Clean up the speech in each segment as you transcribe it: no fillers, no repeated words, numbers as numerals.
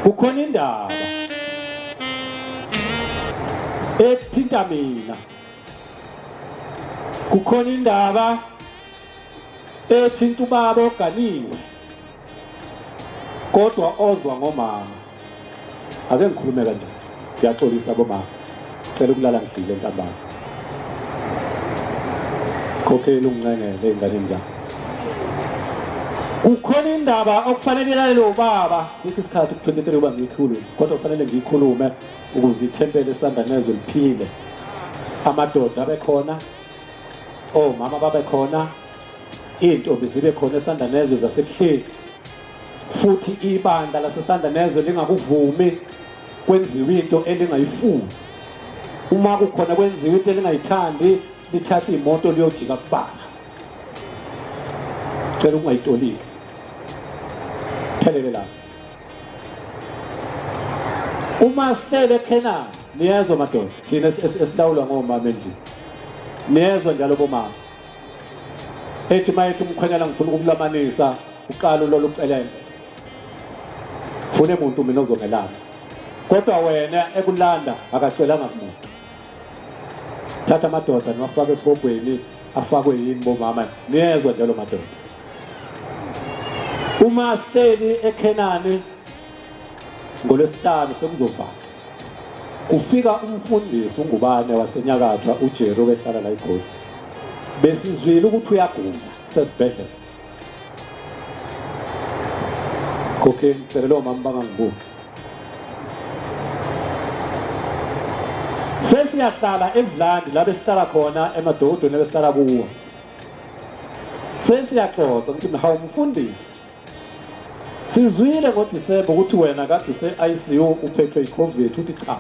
Kukhona indaba ethinta mina. Kukhona indaba ethinta ubaba oganiwe kodwa ozwa ngomama. Ake ngikhulume kanje. Ngiyaxolisa bomama. Cela ukulala ngidlile ntambama. Khokhela ungincengele ey'nganeni zakho. Kukhona indaba okufanele ilalelwe ubaba. Sikho isikhathi ku-23 uba ngiyikhulume, kodwa kufanele ngiyikhulume ukuze ithempeli eSandanezwe liphile. Amadoda abe khona, omama babe khona, iy'ntombi zibe khona eSandanezwe zaseBuhleni. Futhi ibandla laseSandanezwe lingakuvumi kwenziwe into elingayifuni. Uma kukhona kwenziwe into elingayithandi, lithathe imoto liyojika kubaba. Cela ukungayitoliki. Phelele lapho. Uma sihlele eKhenani, niyezwa madoda, thina esilawulwa ngomama endlini. Niyezwa njalo bomama. Ethi mayethi umkhwenyana ngifuna ukukulamanisa, uqala ulola ucelele. Fune muntu mina ozongelapha. Kodwa wena ekulanda akacelanga kumuntu. Thatha amadoda niwafake esihogweni afakwe yini bomama niyezwa njalo madoda. Uma sihleli eKhenani ngolwesihlanu sekuzovala. Kufika umfundisi uNgubane waseNyakatho uJerry obehlala la eGoli. Besizwile ukuthi uyagula usesibhedlela. Khokheni cela lo mama bangangibuki. Sesiyahlala eVlandi la besihlala khona emadokodweni ebesihlala kuwo. Sesiyaxoxa ukuthi hawu mfundisi sizwile ngoDisemba ukuthi wena kade use-ICU uphethwe i-COVID uthi cha.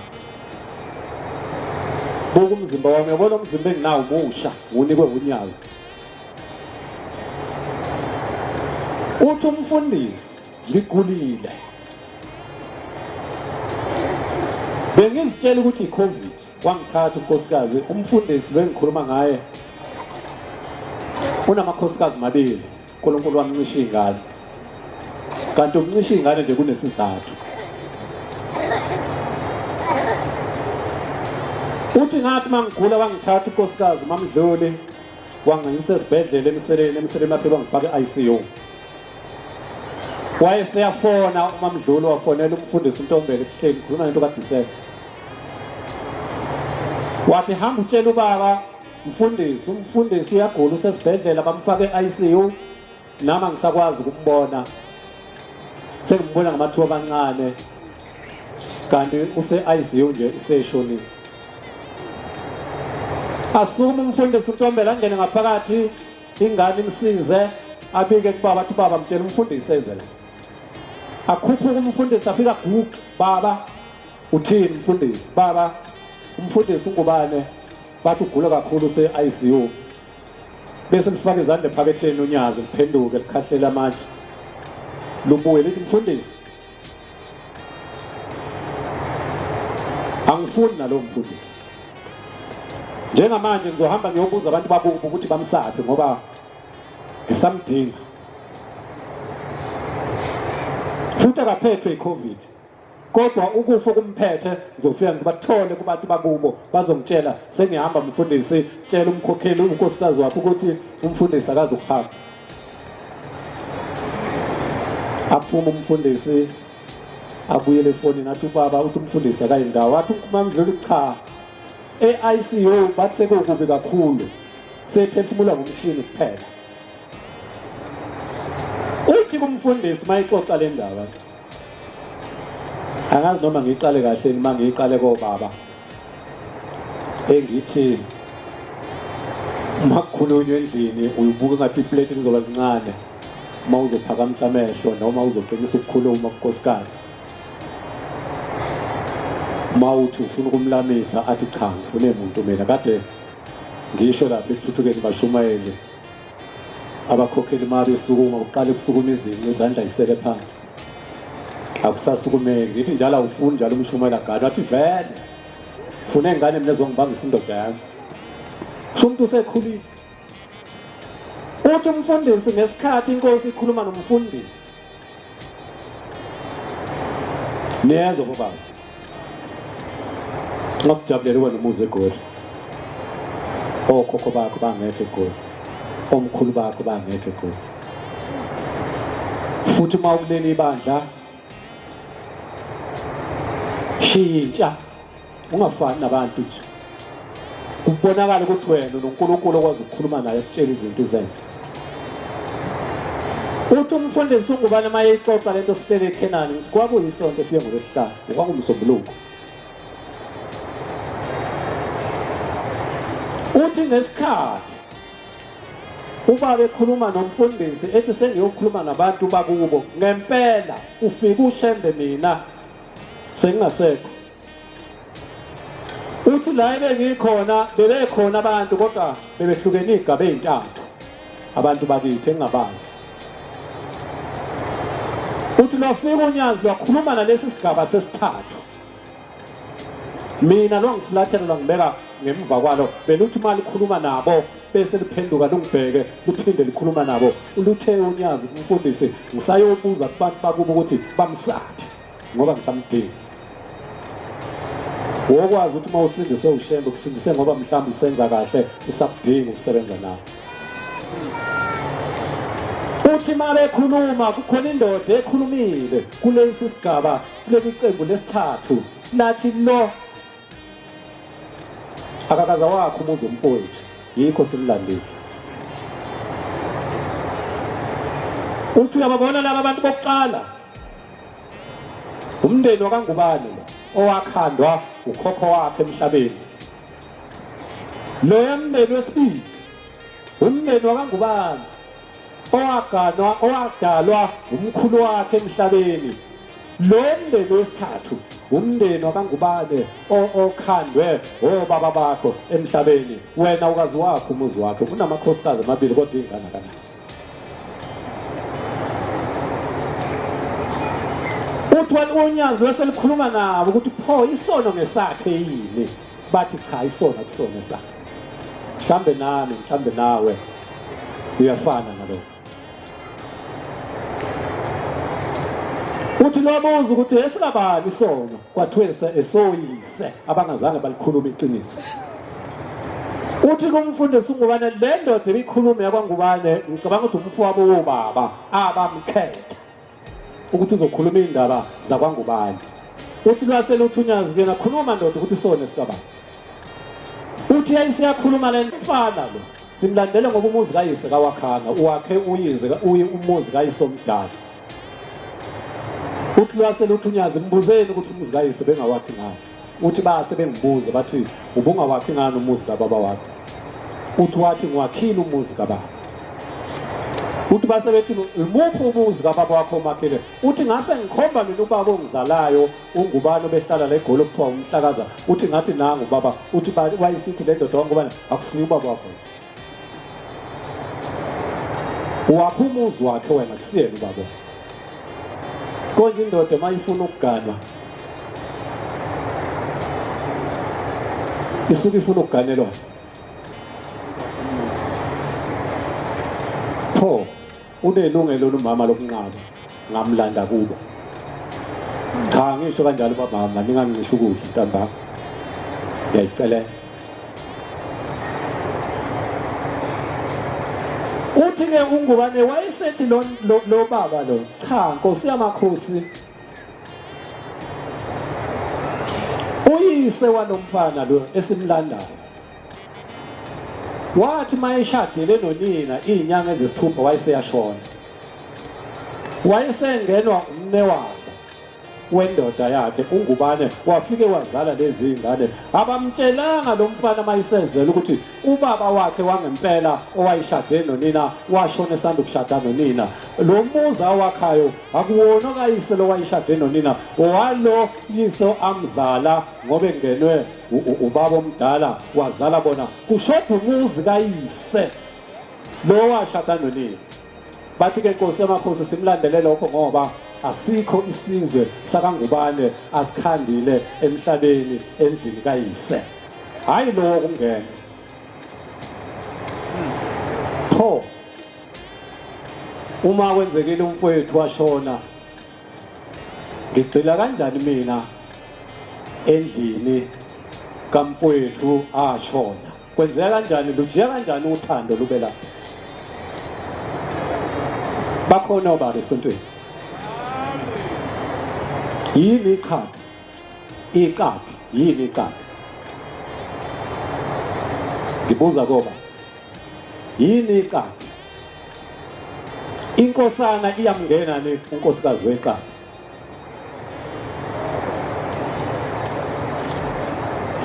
Buka umzimba wami uyabona umzimba enginawo musha ngunikwe unyazi. Uthi umfundisi ngigulile. Bengizitshela ukuthi i-COVID wangithatha unkosikazi umfundisi lo engikhuluma ngaye unamakhosikazi mabili uNkulunkulu wamncisha iy'ngane kanti ukuncisha iy'ngane nje kunesizathu uthi ngathi uma ngigula wangithatha unkosikazi mamdluli wangiyisa esibhedlela emseleni emseleni bafike bangifaka e-ICU wayeseyafona umamdluli wafonela umfundisi uNtombela ebuhleni khuluma ngento kaDisemba wathi hamba utshela ubaba mfundisi umfundisi uyagula usesibhedlela bamfake e-ICU nami angisakwazi ukumbona sengimbona ngamathuba amancane kanti use-ICU nje useshonile asukume umfundisi uNtombela angene ngaphakathi ingane imsize abike kubaba athi baba mtshela umfundisi eze la akhuphuke umfundisi afika guqe baba uthini mfundisi baba umfundisi ungubane bathi ugula kakhulu use-ICU bese lifaka izandla ephaketheni unyazi liphenduke likhahlele amatshe lubuye lithi mfundisi angifuni nalowo mfundisi njengamanje ngizohamba ngiyobuza abantu bakubo ukuthi bamsaphi ngoba ngisamdinga futhi akaphethwe i-covid kodwa ukufa okumphethe ngizofika ngibathole kubantu bakubo bazongitshela sengihamba mfundisi tshela umkhokheli unkosikazi wakho ukuthi umfundisi akazukuhamba aphume umfundisi abuyele efonini athi ubaba uthi umfundisi akayindawo athi umamdluli cha e-ICU bathe kukubi kakhulu sephefumula ngomshini kuphela uthi kumfundisi mayixoxa le ndaba angazi noma ngiyiqale kahle noma ngiyiqale kobaba engithi uma kukhulunywa endlini uyibuka ngathi iplate lizoba lincane uma uzophakamisa amehlo noma uzoqinisa ukukhuluma kunkosikazi uma uthi ufuna ukumlamisa athi cha ngifune muntu mina kade ngisho lapha ekuthuthukeni bashumayele abakhokheli uma besukuma kuqale kusukuma izinqe izandla yisele phansi akusasukumeki ngithi njalo awufuni njalo umshumayela gadi wathi vele funa ingane mina ezongibambisa indoda yami kusho umuntu usekhulile uthi umfundisi ngesikhathi inkosi ikhuluma nomfundisi. Niyezwa bobaba. Ngakujabulela ukuba nomuzi eGoli. Okhokho bakho bangekho eGoli. Omkhulu bakho bangekho eGoli. Futhi uma ukuleli ibandla shintsha ungafani nabantu nje. Kubonakala ukuthi wena unoNkulunkulu okwazi ukukhuluma naye akutshela izinto uzenze. Uthi umfundisi uNgubane uma eyixoxa lento sihleli eKhenani ukuthi kwakuyisonto efike ngoLwesihlanu, kwakuwumsombuluko. Uthi ngesikhathi ubaba ekhuluma nomfundisi ethi sengiyokhuluma nabantu bakubo ngempela ufike uShembe mina sengingasekho. Uthi la ebengikhona bebekhona abantu kodwa bebehlukene iy'gaba ey'ntathu abantu bakithi engingabazi. Uthi lwafika unyazi lwakhuluma nalesi sigaba sesithathu. Mina lwangifulathela lwangibeka ngemva kwalo beluthi uma likhuluma nabo bese liphenduka lungibheke luphinde likhuluma nabo. Luthe unyazi kumfundisi ngisayobuza kubantu bakubo ukuthi bamsaphi. ngoba ngisamdinga. Wokwazi ukuthi uma usindiswe uShembe ukusindise ngoba mhlawumbe usenza kahle usakudinga ukusebenza nawe. Uthi uma bekhuluma kukhona indoda ekhulumile kulesi sigaba kuleli qembu lesithathu lathi lo akakaza wakho umuzi womfowethu yikho simlandile. Uthi uyababona laba bantu bokuqala Umndeni wakaNgubane lo owakhandwa ukhokho wakhe emhlabeni. Loya mndeni wesibili umndeni wakaNgubane owaganwa owadalwa umkhulu wakhe emhlabeni. Lo mndeni wesithathu umndeni wakaNgubane okhandwe obaba bakho emhlabeni. Wena ukazi wakho umuzi wakhe unamakhosikazi amabili kodwa iy'ngane akanazo. Uthi unyazi lweselikhuluma nabo ukuthi pho isono ngesakhe yini bathi cha isono akusona esakhe mhlambe nami mhlambe nawe uyafana nalokho uthi lwabuza ukuthi esikabani isono kwathiwa esoyise abangazange balikhuluma iqiniso uthi kumfundisi uNgubane le ndoda ebikhuluma yakwaNgubane ngicabanga ukuthi umfowabo wobaba abamkhetha ukuthi uzokhuluma iy'ndaba zakwaNgubane uthi lwase luthi unyazi kuyena khuluma ndoda ukuthi isona esikababa uthi yayisiyakhuluma le mfana lo simlandele ngoba umuzi kayise kawakhanga uwakhe uyize umuzi kayise omdala uthi lwase luthi unyazi mbuzeni ukuthi umuzi kayise bengawakhi ngani uthi base bengibuza bathi ubungawakhi ngani umuzi kababa wakho uthi wathi ngiwakhile umuzi kababa uthi base bethi imuphi umuzi kababa wakho omakhile uthi ngase ngikhomba mina ubaba ongizalayo ungubani obehlala la egoli okuthiwa umhlakaza uthi ngathi nangu ubaba uthi wayisithi le ndoda wangubani akusiye ubaba wakho Wakho umuzi wakhe wena kusiyena ubaba. Konje indoda uma ifuna ukuganwa isuke ifuna ukuganelwa. Pho unelungelo lomama lokunqaba ngamlanda kubo. Cha ngisho kanjalo bamama ningangisho ukudla ntambama. Ngiyayicelela. Uthi-ke uNgubane wayesethi lo, lo, lo baba lo, cha Nkosi yamakhosi, uyise walomfana lo esimlandayo wathi mayeshadile nonina iy'nyanga ezisithupha wayeseyashona wayesengenwa umnewabo wendoda yakhe uNgubane wafike wazala lezi ngane abamtshelanga lo mfana mayisezela ukuthi ubaba wakhe wangempela owayeshade nonina washona esanda ukushada nonina lo muzi awakhayo akuwona okayise lo wayeshade nonina walo yise amzala ngoba engenwe ubaba omdala wazala bona kushoda umuzi kayise lo washada nonina Bathi ke Nkosi yamakhosi simlandele lokho ngoba asikho isizwe sakaNgubane asikhandile emhlabeni endlini kayise. Hayi lowo kungena. Pho uma kwenzekile umfowethu washona. Ngigxila kanjani mina endlini kamfowethu ashona? Kwenzeka kanjani lujiya kanjani uthando lube lapho? Bakhona obaba esontweni. Yini iqhathi? Iqaphi yini iqaphi? Ngibuza koba yini iqaphi? Inkosana iyamngena ni unkosikazi weqaphi?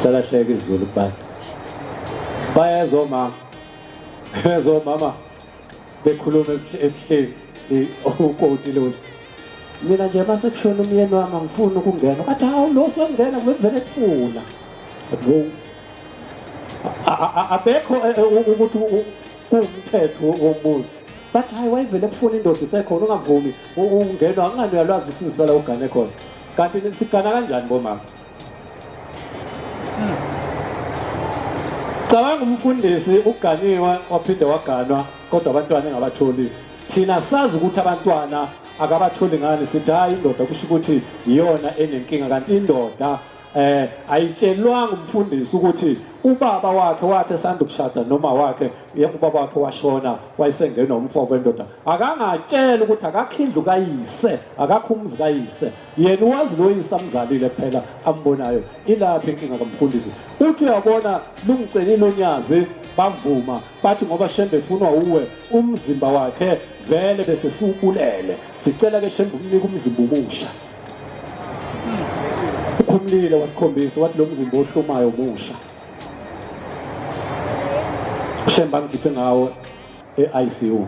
Salahleka izulu kubantu. Bayezwa omama. Bayezwa omama bekhuluma ebuhleni ukoti lolu. Mina nje mase kushona umyeni wami angifuni ukungena. Bathi hawu lo songena ngivele kufuna. Wo. Abekho eh, eh, ukuthi kuwumthetho womuzi. Bathi hayi wayevele kufuna indoda isekhona ungavumi ungenwa angani uyalwazi usizi lwala ugane khona. Kanti sigana kanjani bomama? Cabanga umfundisi uganiwe waphinde waganwa kodwa abantwana engabatholi. Thina sazi ukuthi abantwana akabatholi ngani sithi hayi indoda kusho ukuthi iyona enenkinga kanti indoda eh ayitshelwanga umfundisi ukuthi ubaba wakhe wathi esanda ukushada noma wakhe ubaba wakhe washona wayesengenwa umfo wendoda akangatshela ukuthi akakho indlu kayise akakho umuzi kayise yena uwazi lo yise amzalile kuphela ambonayo ilaphi inkinga kamfundisi uthi uyabona lungicelile unyazi bavuma bathi ngoba shembe efunwa uwe umzimba wakhe vele bese siwubulele sicela ke shembe umnike umzimba omusha ukhumulile wasikhombisa wathi lo mzimba ohlumayo musha ushembe angikhiphe ngawo e-ICU.